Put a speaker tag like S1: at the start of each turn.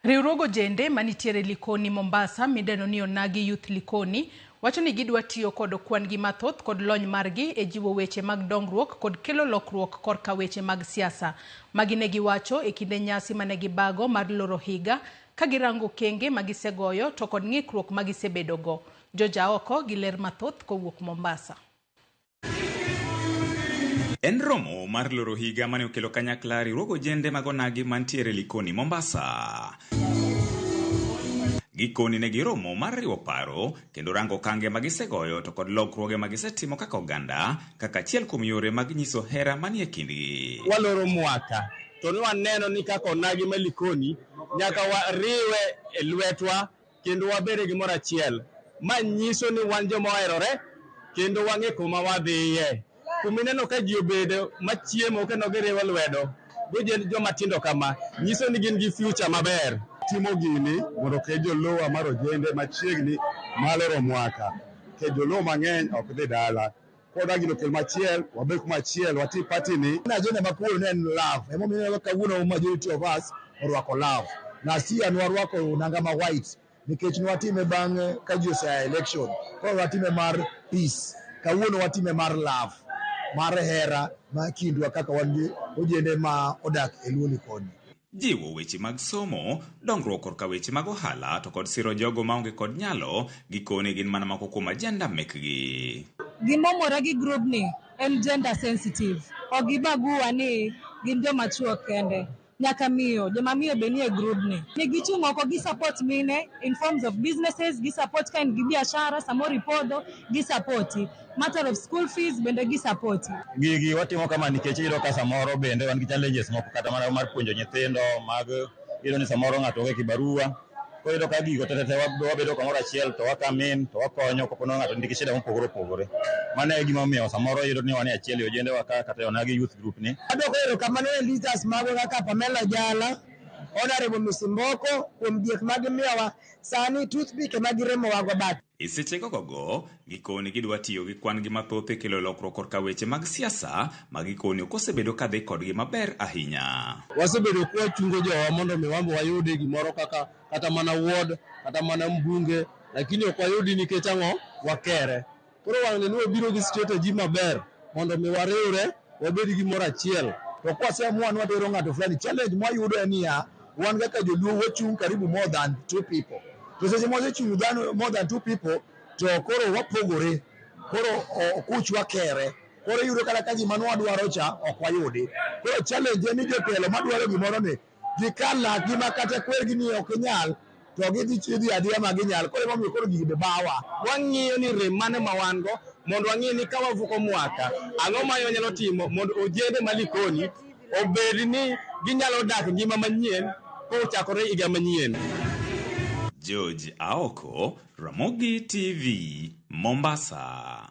S1: Riwruog ojende manitiere Likoni Mombasa midendo ni Onagi Youth Likoni wacho ni gidwa tiyo kod kwan gi mathoth kod lony margi e jiwo weche mag dongruok kod kelo lokruok korka weche mag siasa. Magi ne giwacho e kinde nyasi mane gibago mar loro higa ka girango okenge ma gisegoyo to kod ng'ikruok ma gisebedogo. George Aoko gi ler mathoth kowuok Mombasa.
S2: En romo mar loro higa mane okelo kanyakla riwruog ojende mag onagi mantiere Likoni, Mombasa. Gikoni ne giromo mar riwo paro kendo rango okange ma gisegoyo to kod lokruoge ma gisetimo kaka oganda kaka achiel kuom yore mag nyiso hera manie kindgi.
S3: Waloro mwaka to ne waneno ni kaka onagi ma Likoni nyaka wariwe e lwetwa kendo wabed e gimoro achiel. Ma nyiso ni wan joma oherore kendo wang'e kuma wadhiye. Kuma ineno ka ji obedo machiemo kendo giriwo lwedo gin joma tindo kama, nyiso ni gin gi future maber.
S4: Timo gini mondo okel joluwa mar ojende machiegni maloro mwaka. Nikech joluo mang'eny ok dhi dala. Koro gino okel machiel, wabed kuma achiel, wati party ni.
S5: Agenda ma kawuono ne en love. Emomiyo ineno kawuono majority of us orwako love. Last year nwarwako nanga ma white nikech nwatime bang' ka ji osea election. Koro watime mar peace. Kawuono watime mar love, mar hera ma kindwa kaka wan gi ojende ma odak e Luo Likoni.
S2: Jiwo weche mag somo, dongruok korka weche mag ohala to kod siro jogo maonge kod nyalo, gikone gin mana moko kuom ajenda mekgi.
S6: Gima omora gi group ni en gender sensitive. Ok gibagua ni gin joma chuo kende. Nyaka miyo, joma miyo be nie group ni. Ni gichung' oko gi support mine in forms of businesses, gi support ka in gi biashara, samoro ipodho, gi support. Matter of school fees bende gi support.
S7: Gigi watimo kama nikech iyudo ka samoro bende wan gi challenges moko kata mana mar puonjo nyithindo mag iyudo ni samoro ng'ato onge kibarua. Koro iyudo ka gigo te te wabedo kamoro achiel to wa come in to wakonyo kapo ni ng'ato nigi shida mopogore opogore. Mano e gima omiyo samoro iyudo ni wan e achiel e ojende wa ka kata e Onagi Youth Group ni.
S8: Adwoko erokamano ne leaders magwa kaka Pamela Jala, Honorable Misimboko kuom diek ma gimiyowa. Sani toothpick ema giremowago but
S2: E seche gogogo, gikoni gidwa tiyo gi kwan gi mathoth e kelo lokruok korka weche mag siasa ma gikoni ok osebedo ka dhi kodgi maber ahinya.
S3: Wasebedo kwachungo jowa mondo mi wan be wayudi gimoro kaka kata mana ward kata mana mbunge, lakini ok wayudi nikech ang'o? Wakere. Koro wang'ni ni wabiro gi strategy maber mondo mi wariwre wabed gimoro achiel.
S5: To kwaseamua ni watero ng'ato fulani, challenge mwayudo en niya, wan kaka joluo wachung' karibu more than two people. To seche mwasechung' dhano more than two people, to koro wapogore. Koro okuchwa kere. Koro iyudo kata ka gima nwadwaro cha ok wayudi. Koro challenge en ni jotelo madwaro gimoro ni gikal lakgi ma kata kwergi ni ok inyal to gidhi idhi adhiya ma ginyal. Koro emomiyo koro gigi be bawa.
S3: Wang'iyo ni rem mane ma wan go mondo wang'i ni ka wavuko mwaka, ang'o ma wanyalo timo mondo ojende ma Likoni obed ni ginyalo dak ngima manyien kochakore higa manyien.
S2: George Aoko, Ramogi TV, Mombasa.